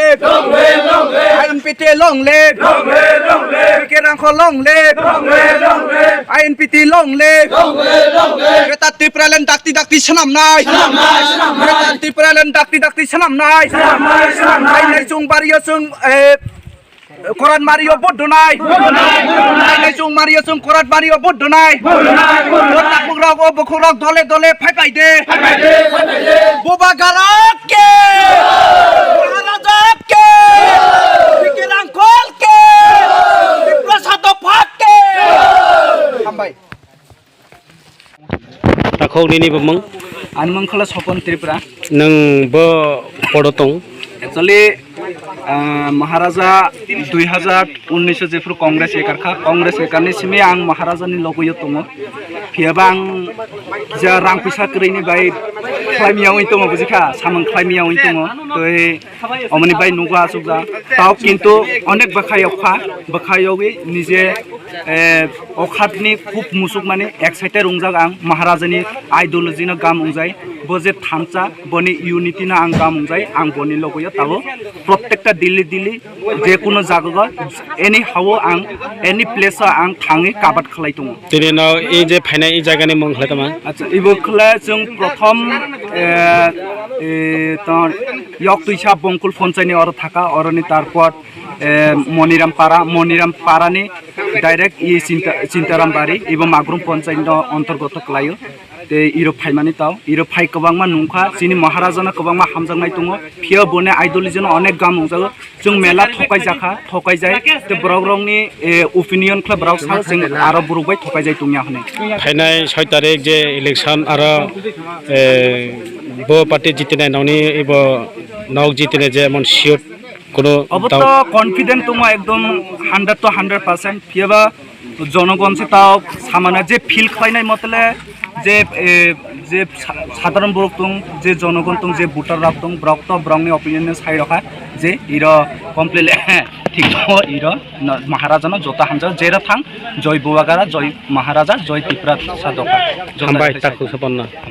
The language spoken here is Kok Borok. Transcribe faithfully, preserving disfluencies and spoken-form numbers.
Long live, long live. I N P T long live. Long live, long live. P K Rangkhol long live. Long live, long live. I N P T long live. Long live, long live. Greater Tipraland dakti dakti swnamnai. Swnamnai, swnamnai. Greater Tipraland dakti dakti swnamnai. Swnamnai, swnamnai. Hai nai chwng bario chwng, eh, Korat Mario vote donai. Vote donai, vote donai. Hai nai chwng Mario chwng Korat Mario vote donai. Vote donai, vote donai. Vote takhuk rok o bukhuk rok dole dole phai phai de. Phai phai de, phai phai de. Bubagra ke! Maharaja ke! P K Rangkhol ke! Tiprasa dopha ke! Hambai. Takhuk nini bumung? Ani mung khwla Sopon Tripura. Nwng bo podo tong? Actually, ah, Maharaja dui hazar unnish o jephru Congress ekar kha, Congress ekarni simi ang Maharaja ni logoyo tongo. Phiyaba ang kisa rang pisa kwrwini bai khlaimiya wngwi tongo, bujikha, samung khlaimiya wngwi tongo. Tei omoni bai nugo asukjak. Tao kintu onek bwkha yokha, bwkha yogwi nije, eh, okhatni khub musukmani excited wngjak ang, Maharajani ideology no gam wngjai. Bo je thansa, boni unity no ang gam wngjai, ang boni logoyo tabo. Prottekta Delhi, Delhi, je kuno jaga, any how ang, any place o ang thangwi kabat khlai tongo. Tini no ei je phainai ei jaga ni mung khlai tongma? Acha, ibo khlai chwng prothom, eh, eh, to, Yok Twisa Bongkul Ponchai ni oro thaka, oroni tarpor, eh, Moniram Para, Moniram Para ni direct i Chinta-, Chintaram Bari, ibo Magrum Ponchai no ontorgoto khlaio. Tei iro phaimani tao, iro phai kwbangma nungkha, chini Maharaja no kwbangma hamjaknai tongo, phiya boni ideology no onek gam nungjago. Chwng mela thokai jakha, thokai jai, tei borok rokni, eh, opinion khle borok sao chwng aro borok bai thokai jai tongya hwnwi. Phainai soi tarik je election aro, eh, bo party jitinai nokni ibo nok jitinai je emon sure kuno Obo doubt. To confident tongo ekdom hundred to hundred percent, phiyaba jonogon se tao samana je feel khlainai motole je, eh, je sa-, sadharon borok tong, je jonogon tong, je voter rok tong, borok to borokni opinion no sai rokha je iro completely thik tongo, iro no, Maharaja no joto hamjak, jera thang, joi Bubagra, joi Maharaja, joi Tiprasa dopha. Joto Hambai, sai takhuk sapanna.